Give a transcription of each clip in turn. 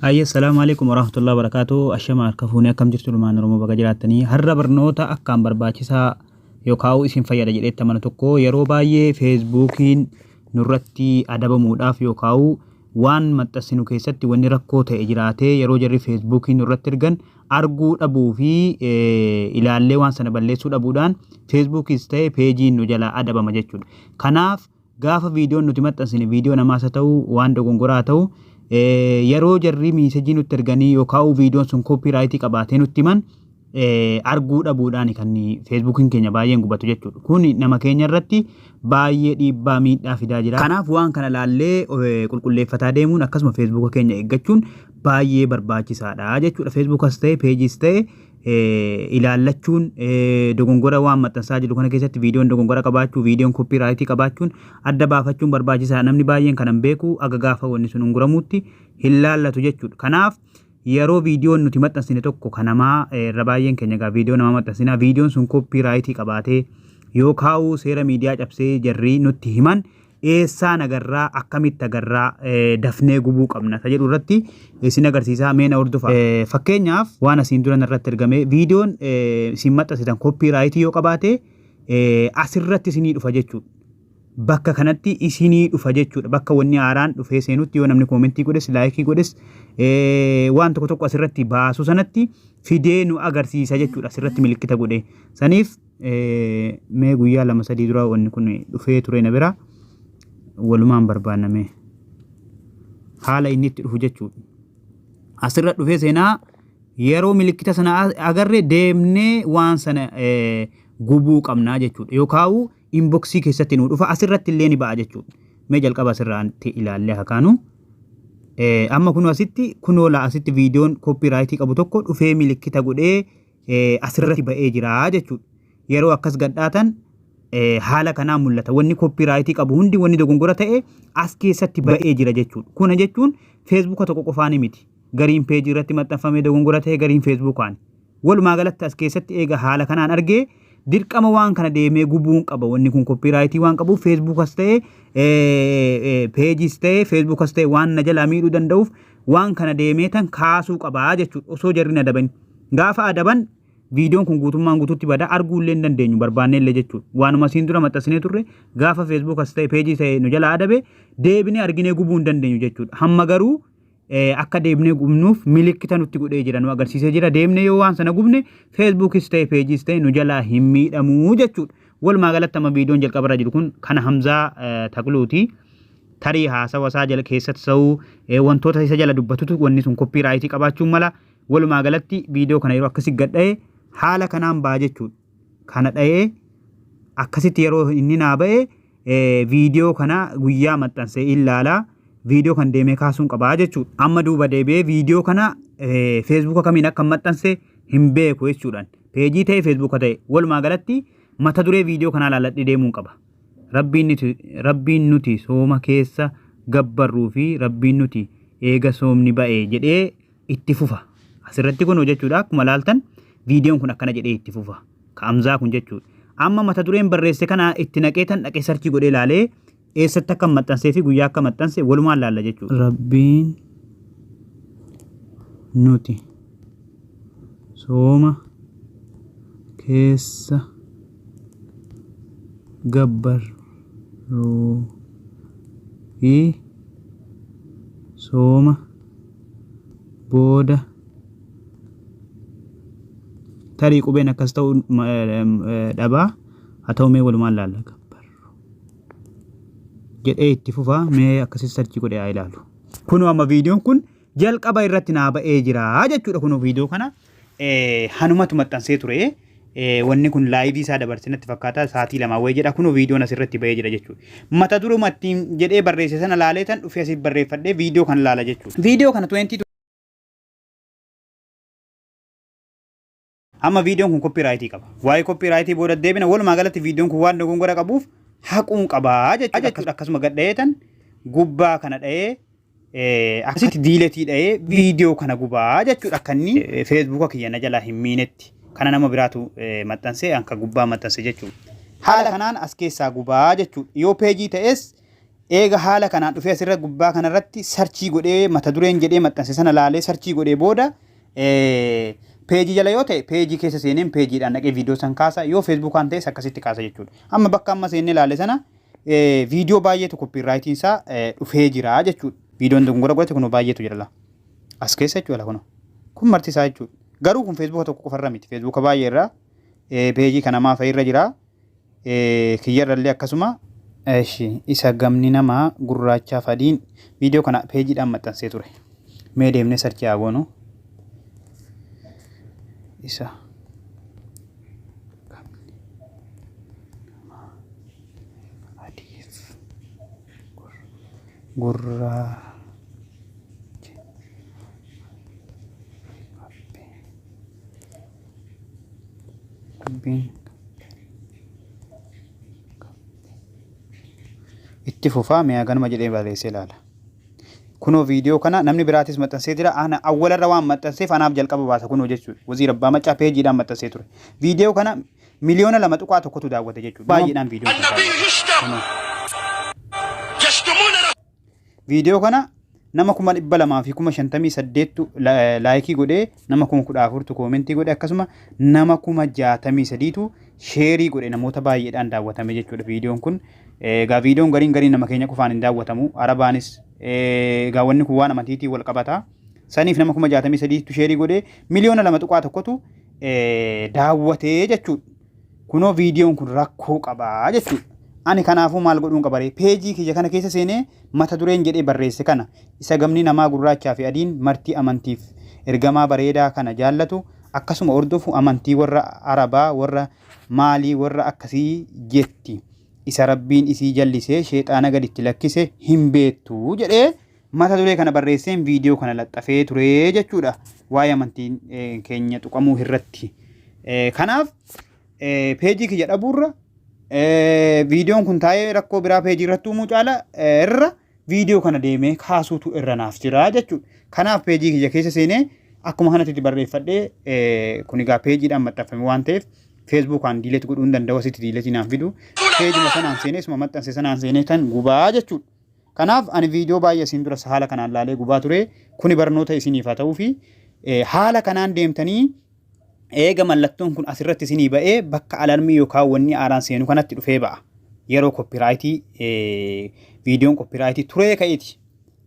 Ayya, assalaamu alaikum warahmatullahi wabarakatuh. Ashama harka fuunee, akkam jirtu ilmaan Oromoo? Baga jiraattanii. Har'a barnoota akkaan barbaachisaa yookaan isin fayyada jedhetti amanu tokko, yeroo baay'ee Feesbuukiin nurratti adabamuudhaaf yookaan waan maxxansinu keessatti wanni rakkoo ta'e jiraatee, yeroo jarri Feesbuukii nurratti ergan arguu dhabuu fi ilaallee waan sana balleessuu dhabuudhaan Feesbuukiis ta'e peejiin nu jalaa adabama jechuudha. Kanaaf gaafa viidiyoon nuti maxxansine viidiyoo namaas haa ta'u, waan dogongoraa haa ta'u, yeroo jarri message nutti erganii yookaan viidiyoon sun copyright qabaatee nutti himan arguu dhabuudhaan kan Feesbuukiin keenya baay'een gubatu jechuudha. Kun nama keenya irratti baay'ee dhiibbaa miidhaa fidaa jira. Kanaaf waan kana laallee qulqulleeffataa deemuun, akkasuma Feesbuuka keenya eeggachuun baay'ee barbaachisaadha jechuudha. Feesbuukas ta'e peejiis ta'e ilaallachuun, dogongora waan maxxansaa jiru kana keessatti viidiyoon dogongora qabaachuu, viidiyoon copyright qabaachuun adda baafachuun barbaachisaa. Namni baay'een kanan beeku aga gaafa wanni sun unguramuutti hin laallatu jechuudha. Kanaaf yeroo viidiyoon nuti maxxansine tokko kanamaa, irra baay'een keenya egaa viidiyoo namaa maxxansinaa, viidiyoon sun copyright qabaatee yookaan seera miidiyaa cabsee jarri nutti himan, eessaan agarraa, akkamitti agarraa, dafnee gubuu qabna ta jedhu irratti isin agarsiisaa, meena hordofa. Fakkeenyaaf waan asiin dura irratti ergame, viidiyoon isin maxxansitan copyright yoo qabaate asirratti isinii dhufa jechuudha. Bakka kanatti isinii dhufa jechuudha. Bakka wanni haaraan dhufee seenutti, yoo namni comment godhes, like godhes, waan tokko tokko asirratti baasu sanatti fidee nu agarsiisa jechuudha. Asirratti milikkita godhee. Saniif mee guyyaa 2-3 dura wanni kun dhufee ture na bira, walumaan barbaanname haala inni itti dhufu jechuudha. Asirra dhufee seenaa, yeroo milikkita sana agarre deemnee waan sana gubuu qabnaa jechuudha. Yookaan inbox keessatti nu dhufa, asirratti illee ni ba'a jechuudha. Mee jalqaba asirratti ilaallee haa kaanu. Amma kunoo asitti, kunoo laa, asitti viidiyoon copyright qabu tokko dhufee milikkita godhee asirratti ba'ee jira jechuudha. Yeroo akkas gadhaatan haala kanaan mul'ata. Wanni copyright qabu hundi, wanni dogongora ta'e as keessatti ba'ee jira jechuudha. Kuna jechuun Feesbuuka tokko qofaan miti. Gariin peejii irratti maxxanfamee dogongora ta'e, gariin Feesbuukaan. Walumaa galatti as keessatti eega haala kanaan argee, dirqama waan kana deemee gubuun qaba. Wanni kun copyright waan qabuuf, Feesbuukas ta'e peejiis ta'e Feesbuukas ta'e waan na jalaa miidhuu danda'uuf waan kana deemee tan kaasuu qabaa jechuudha. Osoo jarri na adaban. Gaafa adaban viidiyoon kun guutummaan guutuutti bada, arguu illee hin dandeenyu barbaannee illee jechuudha. Waanuma asiin dura maxxansinee turre gaafa Feesbuukas ta'e peejii ta'e nu jalaa adabe deebinee arginee gubuu hin dandeenyu jechuudha. Hamma garuu akka deebinee gubnuuf milikkita nutti godhee jira, nu agarsiisee jira. Deemnee yoo waan sana gubne Feesbuukis ta'e peejiis ta'e nu jalaa hin miidhamuu jechuudha. Walumaa galatti amma viidiyoon jalqabarra jiru kun kana Hamzaa Taqluuti. Tarii haasawa isaa jala keessatti ta'uu, wantoota isa jala dubbatutu wanni sun copyright qabaachuun mala. Walumaa galatti viidiyoo kana yeroo akkasi gadha'e haala kanaan ba'a jechuudha. Kana dha'ee akkasitti yeroo inni naa ba'e, viidiyoo kana guyyaa maxxansee ilaalaa, viidiyoo kan deemee kaasuun qabaa jechuudha. Amma duuba deebi'ee viidiyoo kana Feesbuuka kamiin akka maxxanse hin beeku jechuudhaan. Peejii ta'e, Feesbuuka ta'e, walumaa galatti mata duree viidiyoo kanaa ilaalladhee deemuun qaba. Rabbiin nuti sooma keessa gabbarruu fi Rabbiin nuti eega soomni ba'e jedhee itti fufa. Asirratti kun jechuudha, akkuma ilaaltan viidiyoon kun akkana jedhee itti fufa. Ka Hamzaa kun jechuudha. Amma mata dureen barreesse kana itti naqee tan dhaqee search godhee ilaalee eessatti akka maxxansee fi guyyaa akka maxxanse walumaan laalla jechuudha. Rabbiin nuti sooma keessa gabbarruu fi sooma booda, tarii qubeen akkas ta'uu dhabaa haa ta'u, mee walumaan laalla, gabbarru jedhee itti fufaa, mee akkasii search godhee haa ilaalu. Kunoo amma viidiyoon kun jalqaba irratti naa ba'ee jira jechuudha. Kunoo viidiyoo kana hanumatu maxxansee ture. Wanni kun live isaa dabarse natti fakkaata, sa'aatii 2 wayii jedha. Kunoo viidiyoon asirratti ba'ee jira jechuudha. Mata duruma ittiin jedhee barreesse sana laalee tan dhufee asitti barreeffadhee viidiyoo kana laala jechuudha. Viidiyoo kana 20 Amma viidiyoon kun copyright qaba. Waa'ee copyright booda deebina. Walumaa galatti viidiyoon kun waan dogongora qabuuf haquun qabaa jechuudha. Akkasuma gad dha'ee tan gubbaa kana dha'ee akkasitti delete dha'ee viidiyoo kana gubaa jechuudha. Akka inni Feesbuuka kiyya na jalaa hin miinetti. Kana nama biraatu maxxansee anka gubbaa maxxanse jechuudha. Haala kanaan as keessaa gubaa jechuudha. Yoo peejii ta'es Eega haala kanaan dhufee asirra gubbaa kanarratti search godhee, mata dureen jedhee maxxanse sana laalee search godhee booda, peejii jala yoo ta'e peejii keessa seeneen peejiidhaan dhaqee viidiyoo san kaasa, yoo feesbuukaan ta'es akkasitti kaasa jechuudha. Amma bakka amma seennee ilaale sana viidiyoo baay'eetu copyrightiin isaa dhufee jira jechuudha. Viidiyoon dogongora godhate kun baay'eetu jira as keessa jechuudha kun. Kun marti isaa jechuudha. Garuu kun feesbuuka tokko qofarra miti. Feesbuuka baay'ee irraa, peejii kanamaa fa'i irra jira. Kiyyarrallee akkasuma. Eshi isa gamni namaa gurraachaaf adiin viidiyoo kana peejiidhaan maxxansee ture. Mee deemnee search haa goonu. Isa gamni namaa adiif gurraachi. Rabbiin itti fufaa mi'a ganuma jedhee barreessee ilaala. Kunoo viidiyoo kana namni biraatis maxxansee jira. Ana awwalarra waan maxxanseef anaaf jalqaba baasa kunoo jechuudha. Waziir Abbaa Maccaa peejiidhaan maxxansee ture. Viidiyoo kana miliyoona 2.1tu daawwate jechuudha. Baay'eedhaan viidiyoo kana النبي daawwate. يشتم Kunoo. يشتمون Viidiyoo kana nama 258,000tu like godhee, nama 14,000tu comment godhe, akkasuma nama 63,000tu share godhe, namoota baay'eedhaan daawwatame jechuudha viidiyoon kun. Egaa viidiyoon gariin gariin nama keenya qofaan hin daawwatamu. Arabaanis egaa wanni kun waan amantiitiin wal qabata. Saniif nama 63,000tu share godhee miliyoona 2.1tu daawwatee jechuudha. Kunoo viidiyoon kun rakkoo qabaa jechuudha. Ani kanaafuu maal godhuun qabaree? Peejii kiyya kana keessa seenee mata dureen jedhee barreesse kana, isa gamni namaa gurraachaa fi adiin marti amantiif ergamaa bareedaa kana jaallatu akkasuma hordofu, amantii warra Arabaa, warra maalii, warra akkasii jetti. Isa Rabbiin isii jallisee sheexaana gaditti lakkise hin beektu jedhee mata duree kana barreesseen viidiyoo kana laxxafee ture jechuudha. Waa'ee amantiin keenya tuqamuu irratti. Kanaaf peejii kiyya dhabuurra, viidiyoon kun taa'ee rakkoo biraa peejii irratti uumuu caala irra, viidiyoo kana deemee kaasuutu irra naaf jira jechuudha. Kanaaf peejii kiyya keessa seenee akkuma kanatti itti barreeffadhee, kun egaa peejiidhaan maxxanfame waan ta'eef feesbuukaan delete godhuu hin danda'u, asitti delete naaf fidu. Peejuma sanaan seenee, isuma maxxanse sanaan seenee kan gubaa jechuudha. Kanaaf ani viidiyoo baay'ee isin dura haala kanaan laalee gubaa ture. Kuni barnoota isiniif haa ta'uu fi haala kanaan deemtanii eega mallattoon kun asirratti isinii ba'ee bakka alarm yookaan wanni haaraan seenu kanatti dhufee ba'a. Yeroo copyright, viidiyoon copyright turee ka'eeti.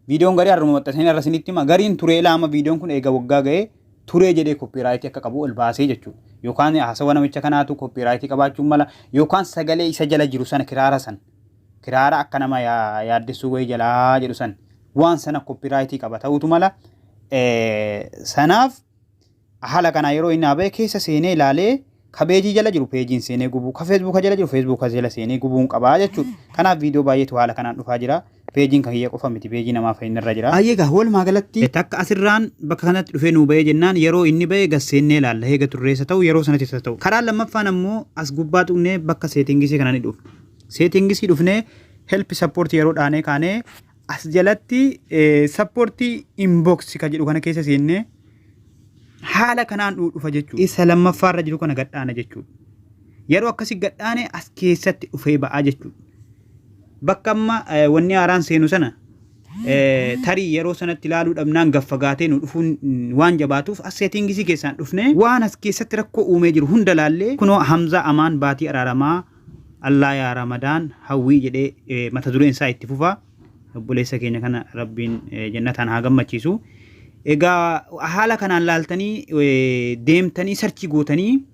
Viidiyoon garii har'uma maxxansanii irra isinitti hima, gariin turee laama, viidiyoon kun eega waggaa ga'ee turee jedhee copyright akka qabu ol baasee jechuudha. Yookaan haasawa namicha kanaatu copyright qabaachuun mala, yookaan sagalee isa jala jiru sana, kiraara san, kiraara akka nama yaaddessuu wayii jalaa jedhu san, waan sana copyright qaba ta'utu mala. Sanaaf haala kanaa yeroo inni ba'e keessa seenee ilaalee, ka peejii jala jiru peejiin seenee gubuu, ka feesbuuka jala jiru feesbuuka jala seenee gubuun qabaa jechuudha. Kanaaf viidiyoo baay'eetu haala kanaan dhufaa jira. Peejiin kan kiyya qofa miti, peejii namaa fayyina irra jira. Baay'ee gaa walumaa galatti takka asirraan bakka kanatti dhufee nuu ba'ee jennaan, yeroo inni ba'e gaseennee ilaalla, eega turreessa ta'u yeroo sanatti isa ta'u. Karaan lammaffaan ammoo as gubbaa tuqnee bakka settings kana ni dhufna. Settings dhufnee help support yeroo dhaanee kaanee as jalatti support inbox kan jedhu kana keessa seennee haala kanaan dhufa jechuudha. Isa lammaffaarra jiru kana gadhaana jechuudha. Yeroo akkasii gadhaane as keessatti dhufee ba'aa jechuudha. Bakka amma wanni haaraan seenu sana tarii yeroo sanatti ilaaluu dhabnaan gaffagaatee nu dhufuun waan jabaatuuf, as settings keessaan dhufnee waan as keessatti rakkoo uumee jiru hunda laallee, kunoo Hamzaa Amaan baatii araaramaa Allaa yaa Ramadaan hawwii jedhee mata dureen isaa itti fufa. Obboleessa keenya kana Rabbiin jannataan haa gammachiisu. Egaa haala kanaan laaltanii deemtanii search gootanii,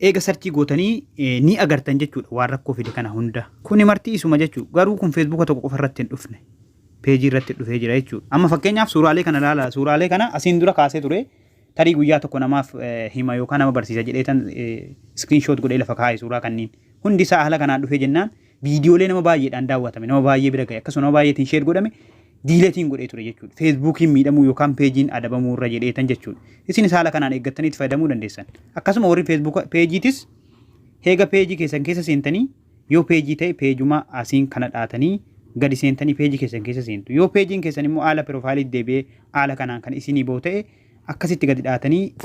eega search gootanii ni agartan jechuudha waan rakkoo fide kana hunda. Kuni marti isuma jechuudha. Garuu kun feesbuuka tokko qofa irratti hin dhufne. Peejii irratti dhufee jira jechuudha. Amma fakkeenyaaf suuraalee kana ilaala. Suuraalee kana asiin dura kaasee ture. Tarii guyyaa tokko namaaf hima yookaan nama barsiisa jedhee tan screenshot godhee lafa kaa'e suuraa kanneen. Hundi isaa haala kanaan dhufee jennaan viidiyoolee nama baay'eedhaan daawwatame, nama baay'ee bira gahe, akkasuma nama baay'eetiin share godhame deleteiin godhee ture jechuudha. Feesbuukiin miidhamuu yookaan peejiin adabamuu irra jedheetan jechuudha. Isinis haala kanaan eeggattanii itti fayyadamuu dandeessan. Akkasuma warri feesbuuka peejiitis heega peejii keessan keessa seentanii, yoo peejii ta'e peejuma asiin kana dhaatanii gadi seentanii peejii keessan keessa seentu. Yoo peejiin keessan immoo haala profile deebi'ee haala kanaan kan isinii bahu ta'e, akkasitti gadi dhaatanii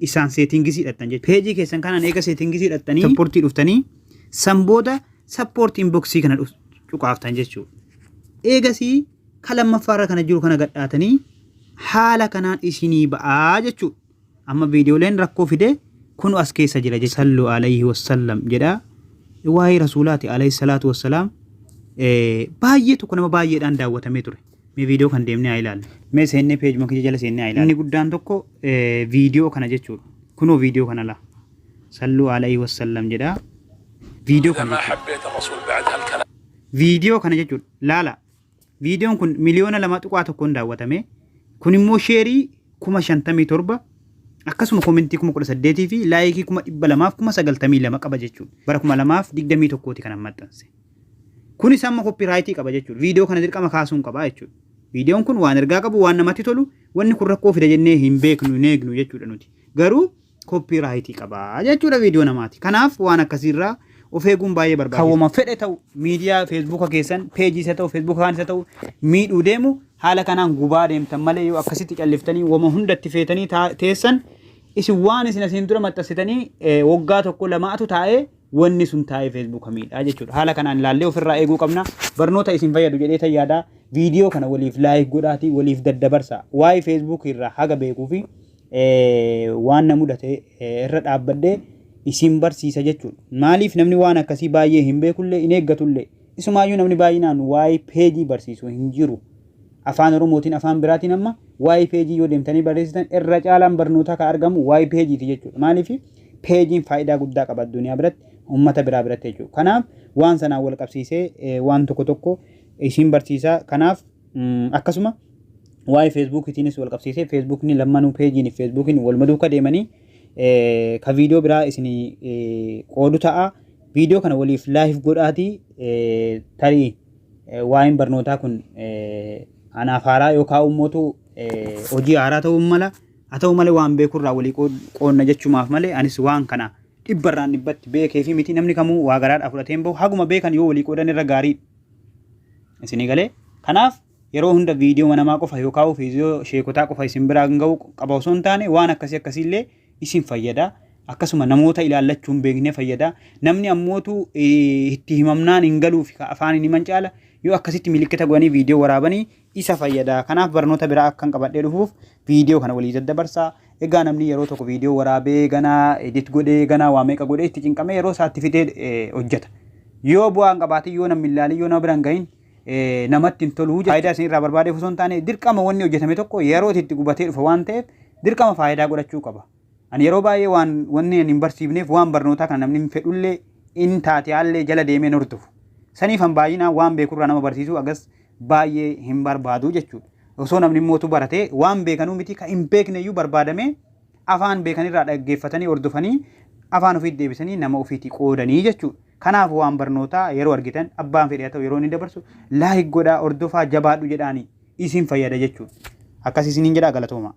isaan settings hidhattan jechuudha. Peejii keessan kanaan eega settings hidhattanii support dhuftanii, san booda support inbox kana cuqaaftan jechuudha. Eegasii ka lammaffaarra kana jiru kana gadhaatanii haala kanaan isinii ba'aa jechuudha. Amma viidiyooleen rakkoo fide kun as keessa jira jechuudha. Sallu alayhi wassallam jedha. Waa'ee rasuulaati alayhi salaatu wassalaam baay'ee tokko nama baay'eedhaan daawwatamee ture. Mee viidiyoo kan deemnee haa ilaallu. Mee seennee peejuma kiyya jala seennee haa ilaallu. Inni guddaan tokko viidiyoo kana jechuudha. Kunoo viidiyoo kana laa. Sallu alayhi wassallam jedha. Viidiyoo إذا kana ما jechuudha. حبيت الرسول بعد هالكلام Viidiyoo kana jechuudha. Laala. Viidiyoon kun 2.1 miliyoon daawwatame. Kun immoo sheerii 57,000 akkasuma koomentii 18,000 fi laayikii 292,092 qaba jechuudha. Bara 2021 kan maxxanse. Kunis amma koppiraayitii qaba jechuudha. Viidiyoo kana dirqama kaasuun qaba jechuudha. Viidiyoon kun waan ergaa qabu, waan namatti tolu, wanni kun rakkoo fida jennee hin beeknu, hin eegnu jechuudha nuti. Garuu koppiraayitii qaba jechuudha viidiyoo namaati. Kanaaf waan akkasiirraa of eeguun baay'ee barbaachisaadha. Kawwama fedhe ta'u miidiyaa feesbuuka keessan peejii isa ta'u feesbuuka kaan isa ta'u miidhuu deemu haala kanaan gubaa deemtan malee yoo akkasitti calliftanii wama hundatti feetanii teessan isin waan isin asiin dura maxxansitanii waggaa tokko lamaatu taa'ee wanni sun taa'ee feesbuuka miidhaa jechuudha. Haala kanaan ilaallee ofirraa eeguu qabna. Barnoota isin fayyadu jedhee tayyaada. Viidiyoo kana waliif like godhaatii waliif daddabarsa. Waa'ee feesbuuk irraa haga beekuu fi waan na mudate irra dhaabbadhee isin barsiisa jechuudha. Maaliif namni waan akkasii baay'ee hin beekullee hin eeggatullee. Isumaayyuu namni baay'inaan waa'ee peejii barsiisu hin jiru. Afaan Oromootiin afaan biraatiin amma waa'ee peejii yoo deemtanii barreessitan irra caalaan barnootaa kan argamu waa'ee peejiiti jechuudha. Maaliif peejiin faayidaa guddaa qaba addunyaa biratti uummata biraa biratti jechuudha. Kanaaf waan sanaan wal qabsiisee waan tokko tokko isin barsiisa. Kanaaf akkasuma waa'ee feesbuukiitiinis wal qabsiisee feesbuukni lammanuu peejiin feesbuukiin wal maduuka deemanii ka viidiyoo biraa isin qoodu ta'a. Viidiyoo kana waliif like godhaatii tarii waa'een barnootaa kun anaaf haaraa yookaan ummatu hojii haaraa ta'uu mala. Haa ta'u malee waan beekurraa walii qoonna jechumaaf malee anis waan kana dhibbarraan dhibbatti beekee fi miti namni kamuu waa garaadhaa fudhatee hin bahu haguma beekan yoo walii qoodan irra gaarii isinii galee. Kanaaf yeroo hunda viidiyoo namaa qofa yookaan viidiyoo sheekotaa qofa isin biraan ga'uu qaba osoo hin taane waan akkasii akkasiillee isin fayyada. Akkasuma namoota ilaallachuu hin beekne fayyada. Namni ammootu itti himamnaan hin galuuf afaan hin himan caala yoo akkasitti milikkita godhanii viidiyoo waraabanii isa fayyada. Kanaaf barnoota biraa akkan qabadhee dhufuuf viidiyoo kana walii daddabarsaa. Egaa namni yeroo tokko viidiyoo waraabee ganaa edit godhee ganaa waa meeqa godhee itti cinqamee yeroo isaatti fitee hojjeta. Yoo bu'aa hin qabaatin yoo namni ilaalin yoo nama bira hin gahin namatti hin tolu. Faayidaa isin irraa barbaadeef osoo hin taane dirqama wanni hojjetame tokko yeroo itti gubatee dhufa waan ta'eef dirqama faayidaa godhachuu qaba. Ani yeroo baay'ee waan wanni hin barsiifneef waan barnootaa kana namni hin fedhullee in taate haallee jala deemee hordofu. Saniif han baay'inaan waan beekurraa nama barsiisuu agas baay'ee hin barbaadu jechuudha. Osoo namni mootu baratee waan beekanuu miti kan hin beekne iyyuu barbaadamee afaan beekanirraa dhaggeeffatanii hordofanii afaan ofiitti deebisanii nama ofiitti qoodanii jechuudha. Kanaaf waan barnootaa yeroo argitan abbaan fedhe haa ta'u yeroo inni dabarsu like godhaa hordofaa jabaadhu jedhaanii isin fayyada jechuudha. Akkas isiniin jedhaa galatooma.